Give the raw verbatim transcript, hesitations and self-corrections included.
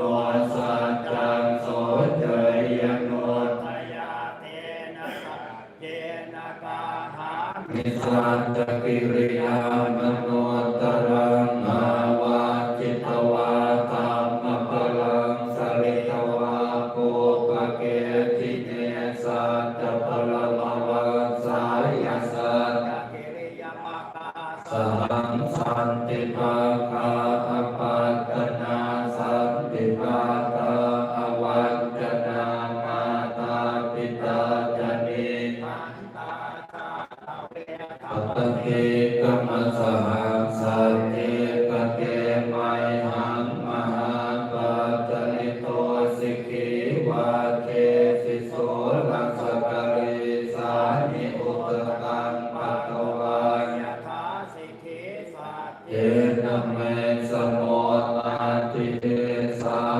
no saccaṃ soceyyanuddayā, tena saccena kāhāmi saccakiriyamanuttaraṃ. Āvajjitvā dhammabalaṃ saritvā pubbake jine saccabalamavassāya saccakiriyamakasahaṃ. Santi pakkhā apattanā santi pādā avañcanā, mātā pitā ca nikkhantā jātaveda paṭiggahaṃ. Sacce kate mayhaṃ mahāpajjalito sikhī, vajjesi soḷasa karīsāni, udakaṃ patvā yathā sikhī, saccena me samo